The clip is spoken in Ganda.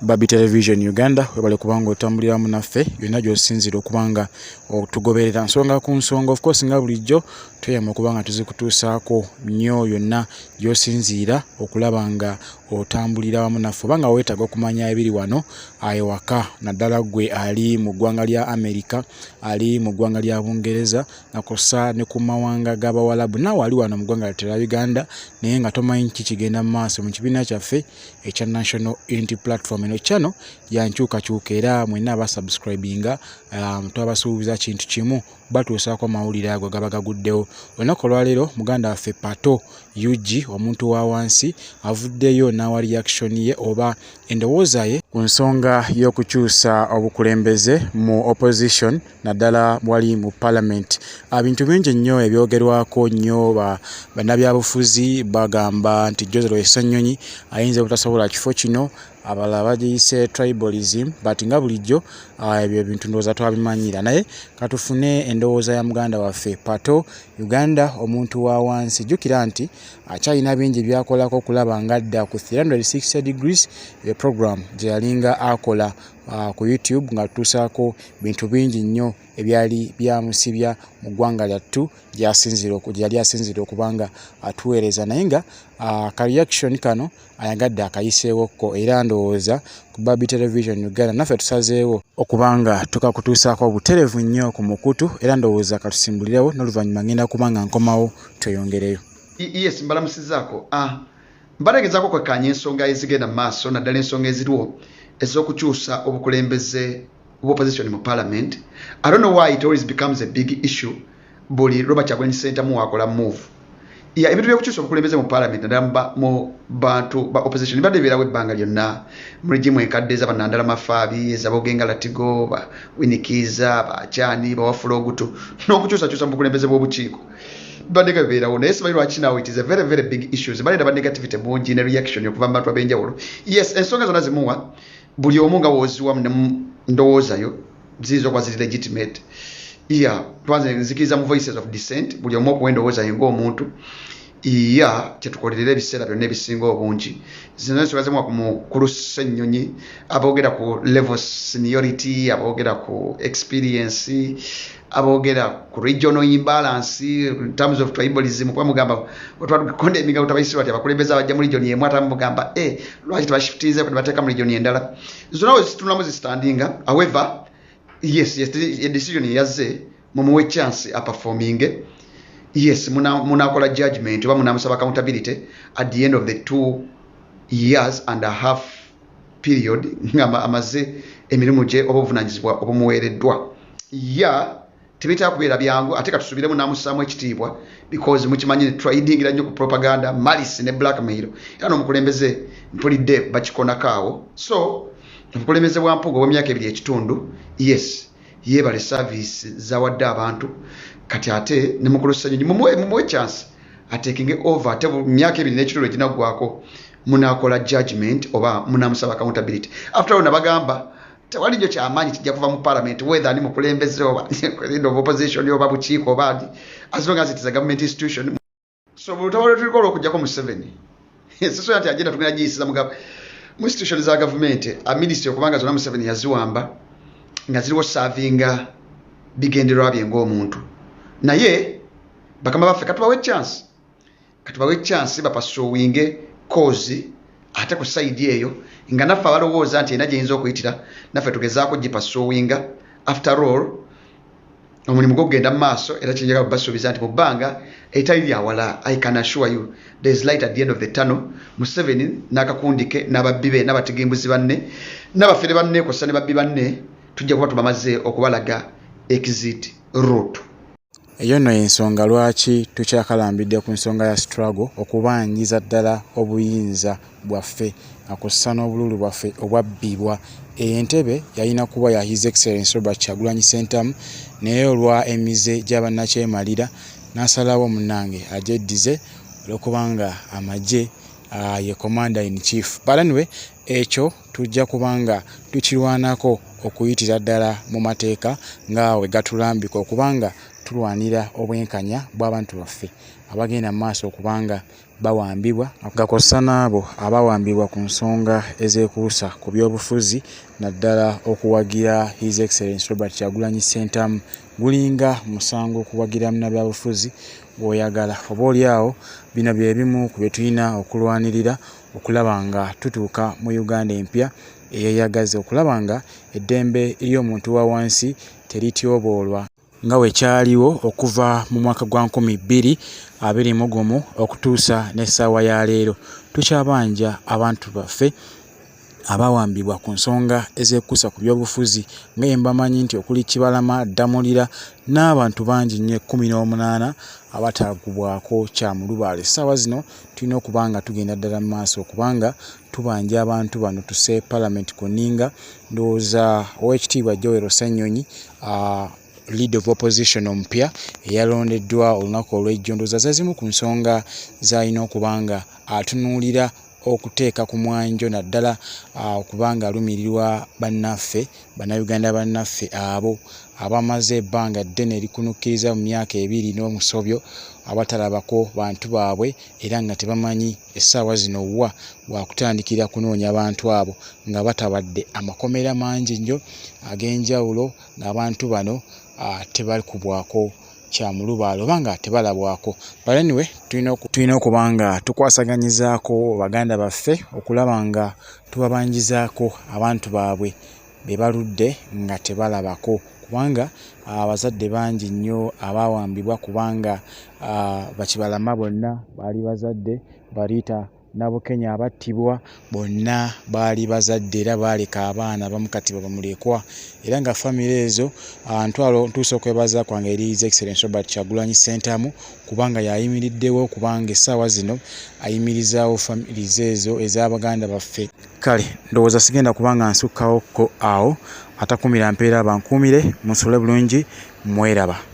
Babi Television Uganda, webale kubanga otambuliramu naffe yonna gy'osinziira okubanga otugoberera nsonga ku nsonga. Of course, nga bulijjo tweyama okuba nga tuzikutuusaako nnyo yonna gy'osinziira okulaba nga otambulira wamu naffe, oba nga weetaaga okumanya ebiri wano ewaka, naddala ggwe ali mu ggwanga lya America, ali mu ggwanga lya Bungereza, nakussa ne ku mawanga g'Abawalabu, naawe ali wano mu ggwanga lyattu erya Uganda naye nga tomanyi ki kigenda mu maaso mu kibiina kyaffe ekya National Unity Platform. Eno channel ya nkyukakyuka, era mwenna abasubscribinga twabasuubiza kintu kimu, batuusaako amawulire ago gaba gaguddewo. Olunaku olwaleero muganda waffe Pato UG, omuntu wa wansi, avuddeyo n'awa reaction ye oba endowooza ye ku nsonga y'okukyusa obukulembeze mu opposition, naddala wali mu parliament. Bintu bingi nnyo ebyogerwako nnyo. Bannabyabufuzi bagamba nti Joseph Ssenyonyi ayinza obutasobola kifo kino, abalala bagiyise tribalism, but nga bulijjo ebyo ebintu ndowooza twabimanyira. Naye katufune endowooza ya muganda waffe Pato Uganda, omuntu wa wansi. Jjukira nti akyalina bingi byakolako okulaba ng'adda ku 360 degrees, e program gye yalinga akola ku YouTube, nga tutuusaako bintu bingi nnyo ebyali byamusibya mu ggwanga lyattu gye yali asinziira okuba nga atuweereza. Naye nga ka reaction kano ayagadde akayiseewokko, era ndowooza ku Babi Television Uganda naffe tusazeewo okuba nga tukakutuusaako obutereevu nnyo ku mukutu. Era ndowooza katusimbulirewo, n'oluvannyuma ngenda kuba nga nkomawo tweyongereyo. Yes, mbalamusizaako. Mbalegezaako kwekkaanya ensonga ezigenda mu maaso, naddala ensonga eziriwo ez'okukyusa obukulembeze bw'opposition mu parliament. I don't know why it always becomes a big issue buli Robert Kyagulanyi Ssentamu wakola move. Ya ebintu by'okukyusa obukulembeze mu parliament, naddala mu bantu ba opposition, bibadde bibeerawo ebbanga lyonna mu regime enkadde ez'abanandala Mafaabi, ez'abogenga Latigo, ba Winikiza, bakyani bawafula ogutu n'okukyusakyusa mu bukulembeze bw'obukiiko bibadde nga bibeerawo. Naye simanyi lwaki now it is a very, very big issues. Baleeta ba negativity bungi ne reaction okuva mu bantu ab'enjawulo. Yes, ensonga zonna zimuwa buli omu nga wooziwa ne ndowoozayo ziyinza okuba ziri legitimate. Yeah, twanze nzikiriza mu voices of dissent, buli omu okuwa endowooza ye ng'omuntu. Ya kyetukolerera ebiseera byonna ebisinga obungi, zino ensonga zimuwa ku mukulu Ssennyonyi, aboogera ku level seniority, aboogera ku experience, aboogera ku regional imbalance in terms of tribalism, kuba mugamba otwakonda emigabo tabayisi bati abakulembeze abajja mu region emu, ate mugamba e lwaki tebashiftinze nebateeka mu region endala. Zonna we zitunulamu zistandinga. However, yes, decision eyazze, mumuwe chance aperforminge. Yes, munakola judgment oba munamusaba accountability at the end of the 2 years and a half period nga amaze emirimu gye oba obuvunanyizibwa obumuweereddwa. Ya tebitera kubeera byangu, ate katusubiremu namussaamu ekitiibwa, because mukimanyi tradingira nnyo ku propaganda, malice ne blackmail, era n'omukulembeze mpulidde bakikonako awo. So obukulembeze bwa Mpuuga obw'emyaka 2 ekitundu, yes, yeebale service zawadde abantu. Kati ate ne mukulu Ssenyonyi mumuwe chance atakinge over, ate myaka 2 n'ekitundu eginaggwako munakola judgment oba munamusaba accountability. After all, nabagamba tewali nyo kyamaanyi kijja kuva mu parliament, whether ani mukulembeze oba leader of opposition oba bukiiko oba ani, as long as it is a government institution. So bulutabo lwetuliko olwokujjako Museveni, sisoya nti agenda tugenda giyisiza mu institution za gavumenti, a ministry, okubanga zonna Museveni yaziwamba nga ziriwo savinga bigendererwa bye ng'omuntu. Naye bakama baffe katubawe chance, katubawe chance bapursuinge cause. Ate ku side eyo nga naffe abalowooza nti erina gyeyinza okuyitira, naffe tugezaako gipursuinga. After all, omulimu gwokugenda mu maaso, era kyenjagala basuubiza nti mu bbanga etali lyawala, I can assure you there is light at the end of the tunnel. Museveni n'akakundi ke n'ababbi be n'abatigimbuzi banne n'abafere banne kw'ossa ne babbi banne, tujja kuba tubamaze okubalaga exit route. Eyo nno y'ensonga lwaki tukyakalambidde ku nsonga ya struggle okubanjiza ddala obuyinza bwaffe nga kw'ossa n'obululu bwaffe obwabbibwa. Entebe yalina kuba ya His Excellence Robert Kyagulanyi Ssentamu, naye olwa emize gy'abannakyemalira n'asalawo munnange agyeddize olw'okubanga amagye ye commander in chief. But anyway, ekyo tujja kubanga tukirwanako okuyitira ddala mu mateeka nga we gatulambika okubanga. tulwanira obwenkanya bw'abantu baffe abagenda mu maaso okuba nga bawambibwa nga kw'ossa n'abo abawambibwa ku nsonga ezeekuusa ku byobufuzi naddala okuwagira His Excellency Robert Kyagulanyi Ssentamu. Gulinga musango okuwagira munnabyabufuzi gw'oyagala. Oba oli awo bino bye bimu ku bye tulina okulwanirira okulaba nga tutuuka mu Uganda empya eyeeyagaza okulaba nga eddembe ly'omuntu wa wansi terityoboolwa nga bwe kyaliwo okuva mu mwaka gwa 2021 okutuusa n'essaawa ya leero. Tukyabanja abantu baffe abawambibwa ku nsonga ezeekuusa ku byobufuzi nga bwe mbamanyi nti okuli Kibalama, Ddamulira n'abantu bangi nnyo 18 abataagubwako kya mulubaale. Essaawa zino tulina okuba nga tugenda ddala mu maaso okubanga tubanja abantu bano tuse palamenti ku nninga. Ndowooza Oweekitiibwa Joel Ssennyonyi leader of opposition omupya eyalondeddwa olunaku olw'ejjo ndowooza ze zimu ku nsonga z'alina okuba nga atunuulira okuteeka ku mwanjo naddala okuba nga alumirirwa bannaffe bannayuganda bannaffe abo abamaze ebbanga ddene erikunukkiriza mu myaka ebiri n'omusobyo abatalabako bantu baabwe era nga tebamanyi essaawa zino wa wakutandikira kunoonya bantu abo nga batabadde amakomera mangi nnyo ag'enjawulo ng'abantu bano tebakubwako kya mulubaale oba nga tebalabwako. But anyway tulina okuba nga tukwasaganyizaako baganda baffe okulaba nga tubabanjizaako abantu baabwe be baludde nga tebalabako kubanga abazadde bangi nnyo abaawambibwa kubanga bakibalama bonna baali bazadde bariita Nabukenya abattibwa bonna baali bazadde era baaleka abaana abamu kati bamulekwa era nga famire ezo ntwalo ntuusa okwebaza kwange eri His Excellency Robert Kyagulanyi Ssentamu kubanga yayimiriddewo kubanga essaawa zino ayimirizaawo families ezo ez'abaganda baffe. Kale ndowooza sigenda kuba nga nsukkawo ko awo atakumira mpeera bankuumire musule bulungi mweraba.